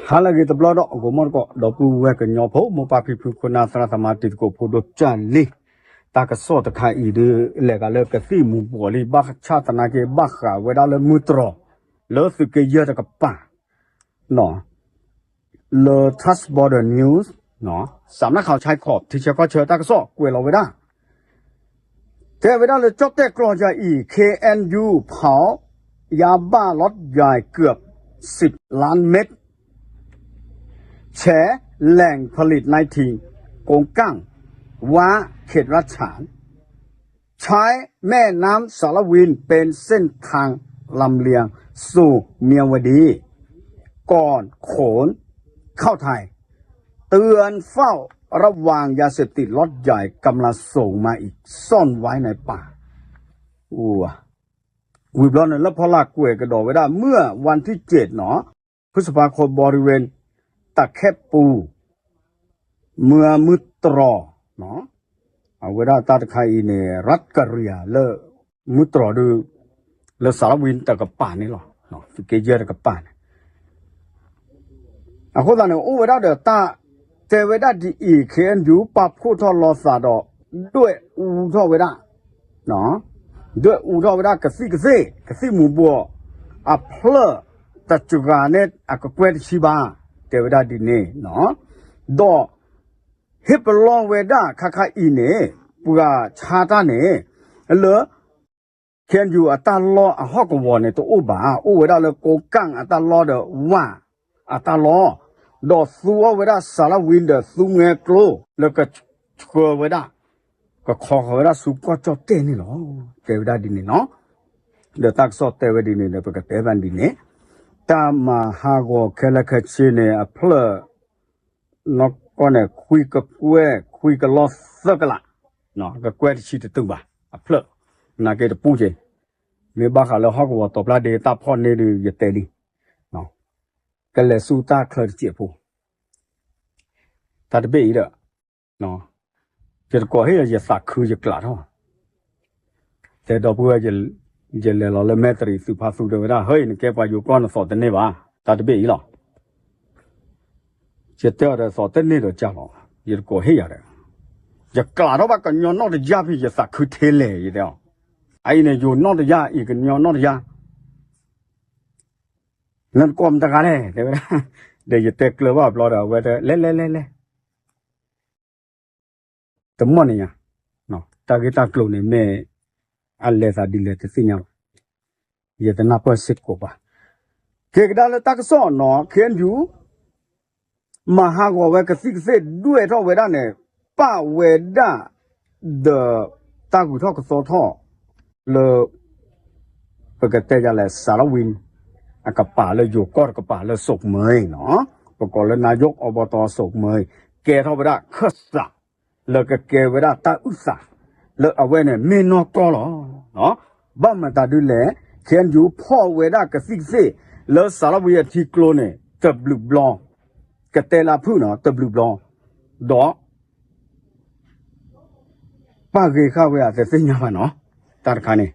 ဟါလၢအဂ့ၤတဘျီဒီး အဂီၤမီၢ်တကိး ဒီပုၢ်ဝဲၢ်ကညီဖိ မိၢ်ပၢ်ဖံဖု ခိၣ်နၢ်သရၣ်သမါ တံၤသကိးဖိဒိၣ်ကၢ်လံ, တၢ်ကစီၣ်တခါအံၤဒုး လဲၤဂၤလၢကသံၣ်မူၤဘှီးလံ ဘၣ်ဆၣ်သနာ်က့ ဘၣ်ဃးဝဲဒၣ်လၢမုၢ်တြီၤ လၢသုးက့ယဲၢ်တကပၤ လၢ Touch Border News စးနါခီ ဆဲခီ ထံဆၢကီၢ်ဆၢတၢ်ကစီၣ်ကွဲးလီၤဝဲဒၣ် တဲဝဲဒၣ်လၢကၠီၣ်တဲၣ်ကျီၢ်ယၤအံၤ K N U เผายาบ้าล็อตใหญ่เกือบสิบล้านเม็ด แฉแหล่งผลิตนายถิ่น โกงกัง ว่าเขตรัฐฉาน ใช้แม่น้ำสารวินเป็นเส้นทางลำเลียงสู่เมียวดี ก่อนขนเข้าไทย เตือนเฝ้าระวังยาเสพติดล็อตใหญ่กำลังส่งมาอีก ซ่อนไว้ในป่า ဝံၤဘျီန့ၣ် လၢဖီလာ်ကွဲးကဒီးဝဲဒၣ် เมื่อวันที่เจ็ด เนาะ พฤษภาคม บริเวณตะแคะปู เมืองมุตรอ အဝဲဒၣ်တၢ်တခါအံၤန့ၣ် ရတ်ကရံယၤလၢ မုၢ်တြီၤဒုး လၢစးလဝံတကပၤန့ၣ်လီၤ. သုးက့ယဲၢ်တကပၤန့ၣ် အဃိသတးန့ၣ် အိၣ်ဝဲဒၣ်ဒီးတၢ်တဲဝဲဒၣ်ဒ်အံၤ K N U ပာ်ဖှိၣ်ထီၣ်လီၤသးဒီး ဒွဲၣ်အူထီၣ်ဝဲဒၣ် ဒွဲၣ်အူထီၣ်ဝဲဒၣ်ကသံၣ်ကသ့ၣ် ကသံၣ်မူၤဘှီး အဖျၢၣ်တစှၤန့ၣ် အကကွဲၢ်တဆံဘၣ် တဲဝဲဒၣ်ဒ်န့ၣ် ဒီး ဟ့ၣ်ပလီၢ်ဝဲဒၣ်ခါခါအံၤန့ၣ် ပှၤဆါတၢ်န့ၣ် လၢ K N U အတၢ်လီၢ်အဟီၣ်ကဝီၤန့ၣ် တအိၣ်ဘၣ်, အိၣ်ဝဲဒၣ်လၢကိးကၣ်အတၢ်လီၢ်ဒီးဝၣ်အတၢ်လီၢ်, ဒီးသူအီၣ်ဝဲဒၣ်စးလဝံဒီးသူမွဲကျိ လၢကဆှၢဝဲဒၣ် ကခီဃီၤဝဲဒၣ်ဆူကီၢ်ကၠီၣ်တဲၣ်န့ၣ်လီၤ. တဲဝဲဒၣ်ဒ်န့ၣ်နီၤ. ဒီးတၢ်ကစီၣ်တဲဝဲဒ်န့ၣ်ဒီး ပကတဲဘၣ်ဒ်န့ၣ်, တၢ်မၤဟးဂီၤခဲလၢာ်ခဲဆ့န့ၣ် အဖျၢၣ် နီၢ်ကီၢ်န့ၣ် ခွံကကွဲၢ် ခွံကလီၢ်သၢကလး, ကကွဲၢ်တဆံတတုၤဘၣ်, အဖျၢၣ် နာ်က့တပူၤက့ၤ, မ့ၢ်ဘၣ်ဃးလၢဟီၣ်ကဝီၤတီၤဖျါဒ့တၢ်ဖီၣ်န့ၢ်ဒုး ယတဲလံ, ကလဲၤဆူတၢ်ချၢတစဲးဖိ, တၢ်တဘ့ၣ်အံၤဒီး ယတကိးဟ့ၣ်ယသးခုယကျးထီၣ်, တဲဒီပုၢ်ဝဲၢ်, ယလဲၤလီၤလၢမဲၣ်တရံးသုးဖါသူတဲဝဲဒၣ်, ဟဲအံၤနကဲပှၤယိၤကီၢ်နသီၣ်တန့ၢ်ဘၣ်, တၢ်တဘ့ၣ်အံၤလီၤ. ယတဲအီၤဒီးသီၣ်တန့ၢ်ဒီးကၢ်လီၤ, ယတကိးဟ့ၣ်ယၤဒီး, ယကျးထီၣ်ဘၣ်ကညီနီၣ်တယၢ်ဖဲယသးခုထဲလဲၣ် ယတဲအီၤ, အအံၤန့ၣ် ယိၤနီၣ်တယၢ် အံၤကညီနီၣ်တယၢ်, နတကိးမတၤတဂၤလဲၣ် တဲဝဲဒၣ်, ဒီးယတဲကျၢၤဘၣ်ဘျီဒီး အဝဲတဲ လဲၤလဲၤလဲၤလဲၤ တမီၢ်န့ၣ်ညါ, တၢ်ဂ့ၢ်တၢ်ကျိၤန့ၣ်မ့ၢ် အလဲၤသးဒ်လဲၣ်တသ့ၣ်ညါဘၣ်, ယတနၢ်ပၢၢ်စ့ၢ်ကီးဘၣ်. က့ၤကဒါလၢတၢ်ကစီၣ်နီၤ K N U မၤဟးဂီၤဝဲကသံၣ်ကသ့ၣ်ဒွဲၣ်ထီၣ်ဝဲဒၣ်န့ၣ် ပာ်ဝဲဒၣ် ဒီးတၢ်ဂုၤထီၣ်ကသီထီၣ် လၢ ပကတဲယၤလဲၣ် စးလဝံ အကပၤလၢယိၤကီၢ်တကပၤလၢစိးမၢၤနီၤ, ပကိးလၢ นายกอบต စိးမၢၤ ကဲထီၣ်ဝဲဒၣ်ခၢၣ်စး လၢကကဲဝဲဒၣ်တၢ်အုၣ်သး လၢအဝဲန့ၣ်မ့ၢ်နီၢ်ကီၢ်လီၤ. ဘၣ်မတၤဒ်လဲၣ် K N U ဖီၣ်ဝဲဒၣ်ကသံၣ်ကသ့ၣ် လၢစးလဝံအထံကျိန့ၣ် တဘျုးဘျီ, ကတဲလၢဖုၣ်နီၤ တဘျုးဘျီ, ဒီး ပာ်ဂ့ၤဃာ်ဝဲအတသ့ၣ်ညါဘၣ်နီၤ, တၢ်တခါန့ၣ်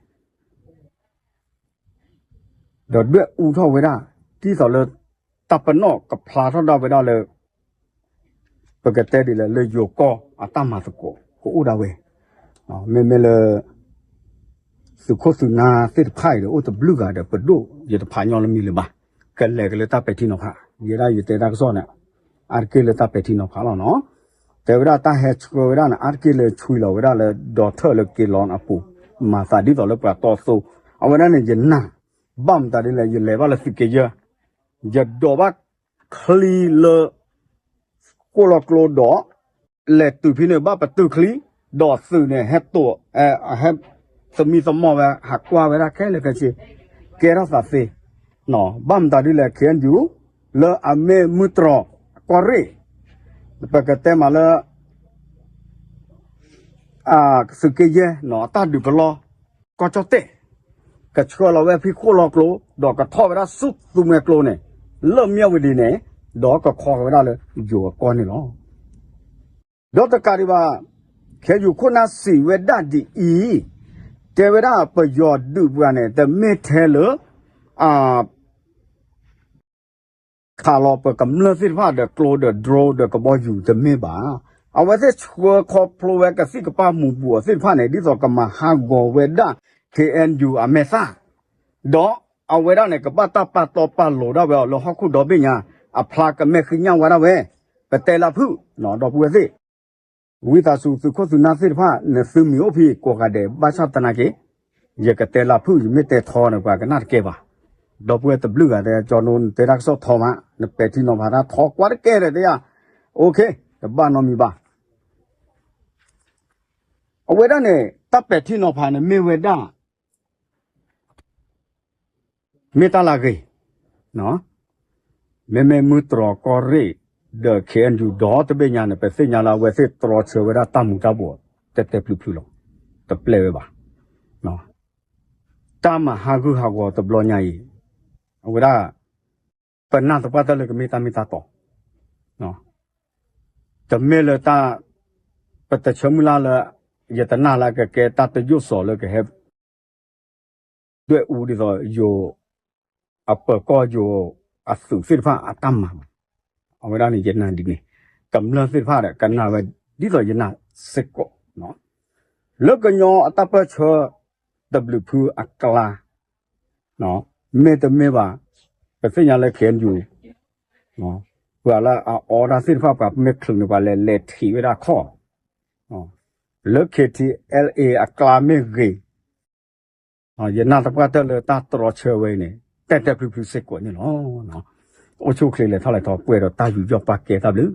ဒီးဒွဲၣ်အူထီၣ်ဝဲဒၣ် ဒ်သိးလၢ တၢ်ပနီၣ်ကဖျါထီၣ်ဒၣ်ဝဲဒၣ်လၢ ပကတဲဒ်လဲၣ် လၢယိၤကီၢ်အတၢ်မၤသကိးကအိၣ်ဒၣ်ဝဲ, မ့မ့ၢ်လၢ သုးခိၣ်သုးနၢ်သ့ၣ်တဖၣ်အံၤဒီး အိၣ်တဘျုးဂၤဒီး ပဒိၣ်ယတဖးညီလၢမံၤလၢၤဘၣ်, ကလဲၤကလၢတၢ်ပဲာ်ထံနီၤဖး, ယဲဒၣ်ယတဲတၢ်ကစီၣ်န့ၣ် အါတက့ၢ်လၢတၢ်ပဲာ်ထံနီၤဖးလီၤနီၤ. တဲဝဲဒၣ်တၢ်ဟဲဆှၢဝဲဒၣ်န့ၣ် အါတက့ၢ်လၢဆွံလီၤဝဲဒၣ်လၢ ဒီးထၢၣ်လၢက့ၤလီၤအပူၤ, မၤသးဒ်သိးလၢပှၤတီသိ, အဝဲဒၣ်န့ၣ် ယနာ်, ဘၣ်မတၤဒ်လဲၣ် ယလဲၤဘၣ်လၢသုးက့ယဲၢ်, ယဒိးဘၣ်ချံလၢ ဃိၣ်လီၤကျိဒီး လဲၤတုၤဖဲန့ၣ် ဘၣ်ပတုာ်ချံ, ဒီးသုးန့ၣ် ဟဲတိာ်, ဟဲ သမံသမိးဝဲ ဟးကွၢ်ဝဲဒၣ်ခဲလၢာ်ခဲဆ့, ကဲထီၣ်သးသ့, ဘၣ်မတၤဒ်လဲၣ် K N U လၢအမ့ၢ်မုၢ်တြီၤကီၢ်ရ့ၣ်, ပကတဲမးလၢ သုးက့ယဲၢ်နီၤ အတၢ်ဒုးပလီၢ် ကီၢ်ကၠီၣ်တဲၣ်, ကဆှၢလီၤဝဲဖဲဃိၣ်လီၤကျိ, ဒီးကထီၣ်ဝဲဒၣ်ဆူသူမွဲကျိန့ၣ်, လၢမၠၣ်ဝတံၤန့ၣ်, ဒီးကခီဃီၤဝဲဒၣ်လၢယိၤအကီၢ်န့ၣ်လီၤ. ဒီးတကးဒံးဘၣ်, K N U ခိၣ်နၢ်စံးဝဲဒၣ်ဒ်အံၤ, တဲဝဲဒၣ်ပယီၤဒုးပှၤန့ၣ် တမ့ၢ်ထဲလၢ အ ခးလီၤပကမျၢၢ်သ့ၣ်တဖၣ်ဒီးကျိဒီး drone ဒီးကဘီယူၤတမ့ၢ်ဘၣ်. အဝဲသ့ၣ်ဆှၢခီဖျိဝဲကသံၣ်ကပၢ်မူးဘူးအီၤသ့ၣ်တဖၣ်န့ၣ် ဒ်သိးကမၤဟးဂီၤဝဲဒၣ် ခ့ၣ်အဲၣ်ယူၣ် အမဲာ်သၣ်, ဒီးအဝဲဒၣ်န့ၣ် ကဘၣ်တၢ်ပာ်တီပာ်လိၤဒၣ်ဝဲအီၤလၢဟီၣ်ခိၣ်ဒီဘ့ၣ်ညါ, အဖျါကမဲာ်ဃ့ညၣ်ဝဲဒၣ်ဝဲ, ပတဲလၢဖုၣ်, ဒီပုၢ်ဝဲၢ်သ့ၣ် ဝံသးစူၤသုးခိၣ်သုးနၢ်သ့ၣ်တဖၣ် နသုမံၤအိၣ်ဖဲကိးဂၤဒဲး ဘၣ်ဆၣ်သနာ်က့ ယကတဲလၢဖုၣ် ယမ့ၢ်တဲထီန့ၣ် ပှၤကနၣ်တကဲဘၣ်. ဒီပုၢ်ဝဲၢ်တဘျုးဂၤတဲ ကၠီနိ နတဲတၢ်ကစီၣ်ထီမး နပဲာ်ထံနီၤဖးတၢ်ထီကွၢ်တကဲဒီးတဲယၤ, OK, တဘၣ်နီတမံၤဘၣ်. အဝဲဒၣ်န့ၣ် တၢ်ပဲာ်ထံနီၤဖးန့ၣ်မ့ၢ်ဝဲဒၣ် မ့ၢ်တၢ်လၢအဂ့ၤ, မ့မ့ၢ်မုၢ်တြီၤကီၢ်ရ့ၣ် ဒီး ခ့ၣ်အဲၣ်ယူၣ် ဒီတဘ့ၣ်ညါန့ၣ် ပသ့ၣ်ညါလၢအဝဲသ့ၣ်တြီဆၢဝဲဒၣ်တၢ်မူၤတၢ်ဘှီး တဲာ်တဲာ်ဖျုးဖျုးလီၤ. တပျဲဝဲဘၣ်. တၢ်မၤဟးဂူာ်ဟးဂီၤတဘျီညါအံၤ အဝဲဒၣ် ပနာ်သပှၢ်တၢၢ်လၢကမ့ၢ်တၢ်မ့ၢ်တၢ်တီ, တမ့ၢ်လၢတၢ် ပတဆၢမုၢ်လၢ်လၢ ယတနာ်လၢကကဲတၢ်တယိၣ်စီၤလၢကဟဲ ဒွဲၣ်အူဒ်သိးယိၤ အပၢၤကီၢ်ယိၤ အသုးသ့ၣ်တဖၣ်အတၢ်မၤဘၣ်. အဝဲဒၣ်န့ၣ်ယနာ်ဒ်န့ၣ်, ကမျၢၢ်သ့ၣ်တဖၣ်ဒီး ကနၣ်ဝဲဒ်သိးယနာ်စ့ၢ်ကီး, လၢကညီအတၢ်ပၢၢ်ဆၢ တဘျုးဖုအကျါ မ့တမ့ၢ်ဘၣ် ပသ့ၣ်ညါလၢ ခ့ၣ်အဲၣ်ယူၣ် ပှၤလၢအအီတၢ်သ့ၣ်တဖၣ် ပှၤမ့ၢ်ချုးန့ၣ် ပှၤလဲၤလဲၤထံးဝဲဒၣ်ခီၣ် လၢ ခ့ၣ်ထံးအဲလ်အ့ အကျါမ့ၢ်ဂ့ၤ, ယနာ်သပှၢ်တၢၢ်လၢတၢ်တြီဆၢဝဲအံၤန့ၣ် တဲာ်တဲာ်ဖျုးဖျုးစ့ၢ်ကီးန့ၣ်လီၤ. အိၣ်ဆူၣ်အိၣ်ချ့လဲၤထီၣ်လဲၤထီ ပှဲၤဒီးတၢ်ယူးယီၣ်ပာ်ကဲတၢ်ဘျုး